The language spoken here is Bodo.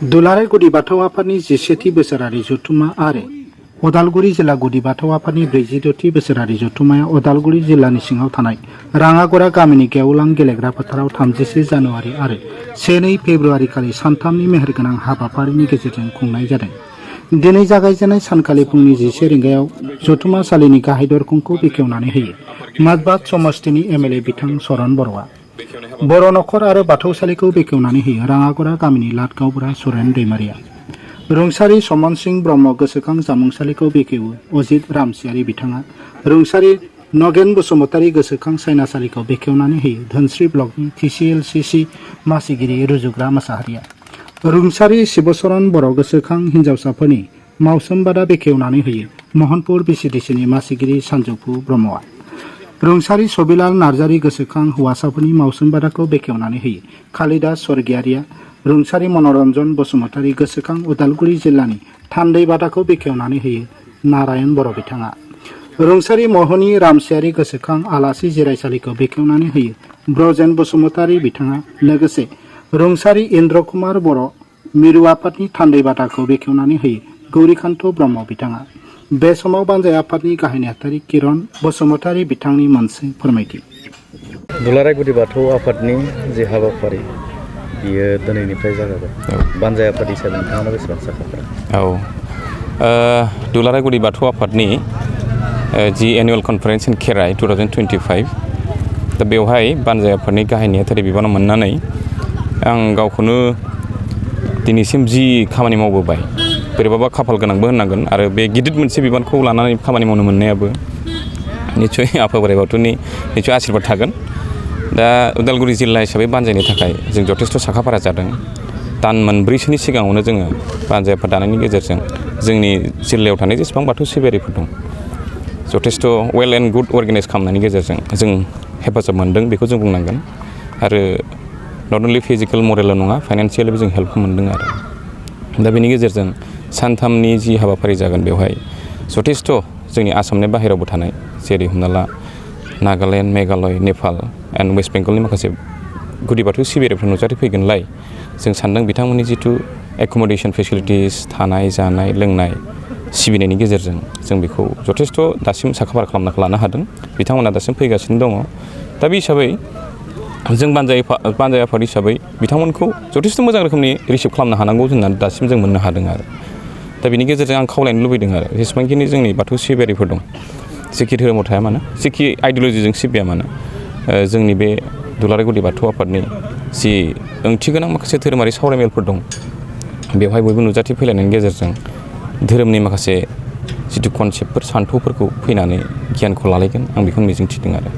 दुलाराय गुदि बाथौ आफादनि 17थि बोसोरारि जथुम्मा आरो उदालगुरि जिल्ला गुदि बाथौ आफादनि 46थि बोसोरारि जथुम्माया उदालगुरि जिल्लानि सिङाव थानाय राङागरा गामिनि गेवलां गेलेग्रा फोथाराव 31 जानुवारि आरो 1-2 फेब्रुवारि खालि सानथामनि मेहेरगोनां हाबाफारिनि गेजेरजों खुंनाय जादों। दिनै जागायजेननाय सानखालि फुंनि 11 रिंगायाव जथुम्मासालिनि गाहाय दरखंखौ बेखेवनानै होयो माधबाद समष्टिनि एमएलए बिथां सरन बर'आ। बर' नखर आरो बाथौसालिखौ बेखेवनानै होयो राङागरा गामिनि लाटगावबुरा सुरेन दैमारिया। रुंसारि समन सिंह ब्रह्म गोसोखां जामुंसालिखौ बेखेवो अजित रामसियारि बिथाङा। रुंसारि नगेन बसुमतारी गोसोखां सायनासालिखौ बेखेवनानै होयो धोनस्री ब्लकनि TCLCC मासिगिरि रुजुग्रा मोसाहारिया। रुंसारि शिबचरण बर' गोसोखां हिन्जावसाफोरनि मावसोमबादा बेखेवनानै होयो महनपुर BCDCनि मासिगिरि सानजौफु ब्रह्मआ। रुंसारि सबिलाल नार्जारी गोसोखां हौवासाफोरनि मावसोमबादाखौ बेखेवनानै होयो कालिदास स्वर्गियारिया। रुंसारि मनरन्जन बसुमतारी गोसोखां उदालगुरि जिल्लानि थान्दैबादाखौ बेखेवनानै होयो नारायण बर' बिथाङा। रुंसारि महनी रामसियारि गोसोखां आलासि जिरायसालिखौ बेखेवनानै होयो ब्रजेन बसुमतारी बिथाङा। लोगोसे रुंसारि इन्द्र कुमार बर' मिरु आफादनि थान्दैबादाखौ बेखेवनानै होयो गौरीकान्त ब्रह्म बिथाङा। बे समाव बानजाय आफादनि गाहाय नेहाथारि किरण बसुमतारी बिथांनि मोनसे फोरमायथि। दुलाराय गुदि बाथौ आफादनि जे हाबाफारि बियो दिनैनिफ्राय जागायबाय। बानजाय आफाद हिसाबै नोंथाङा बेसेबां साखाफारा? दुलाराय गुदि बाथौ आफादनि जि एनुवेल कनफारेन्स इन खेराइ 2025 दा बेवहाय बानजाय आफादनि गाहाय नेहाथारि बिबानाव मोननानै आं गावखौनो दिनैसिम जि खामानि मावबोबाय बोरैबाबा खाफाल गोनांबो होननांगोन आरो बे गिदिर मोनसे बिबानखौ लानानै खामानि मावनो मोननायाबो निस्सय आफा बोराइ बाथौनि निस्सय आशीर्बाद थागोन। दा उदालगुरि जिल्ला हिसाबै बानजायनो थाखाय जों जथेस्थ' साखाफारा जादों। दान मोनब्रैसोनि सिगाङावनो जोङो बानजाय आफाद दानायनि गेजेरजों जोंनि जिल्लायाव थानाय जेसेबां बाथौ सिबियारिफोर दं जथेस्थ' वेल एन्ड गुड अर्गेनाइज खालामनायनि गेजेरजों जों हेफाजाब मोनदों बेखौ जों बुंनांगोन। आरो नट अनलि फिजिकेल मरेलल' नङा फाइनान्सियेलिबो जों हेल्प मोनदों आरो दा बेनि गेजेरजों सानथामनि जि हाबाफारि जागोन बेवहाय जथेस्थ' जोंनि आसामनि बाहेरायावबो थानाय जेरै हमना ला नागालेण्ड मेघालय नेपाल एन्ड वेस्ट बेंगलनि माखासे गुदि बाथौ सिबियारिफोर नुजाथि फैगोनलाय जों सानदों बिथांमोननि जिथु एकमडेसन फेसिलिटिस थानाय जानाय लोंनाय सिबिनायनि गेजेरजों जों बेखौ जथेस्थ' दासिम साखाफारा खालामना लानो हादों। बिथांमोना दासिम फैगासिनो दङ। दा बे हिसाबै जों बानजाय आफाद हिसाबै बिथांमोनखौ जथेस्थ' मोजां रोखोमनि रिसिभ खालामनो हानांगौ होननानै दासिम जों मोननो हादों आरो दा बेनि गेजेरजों आं खावलायनो लुबैदों आरो जेसेबांखिनि जोंनि बाथौ सिबियारिफोर दं जेखि धोरोमाव थाया मानो जेखि आइडिय'लजिजों सिबिया मानो जोंनि बे दुलाराय गुदि बाथौ आफादनि जि ओंथिगोनां माखासे धोरोमारि सावरायमेलफोर दं बेवहाय बयबो नुजाथि फैलायनायनि गेजेरजों धोरोमनि माखासे जिथु कनसेप्टफोर सान्थौफोरखौ फैनानै गियानखौ लालायगोन आं बेखौनो मिजिंथिदों आरो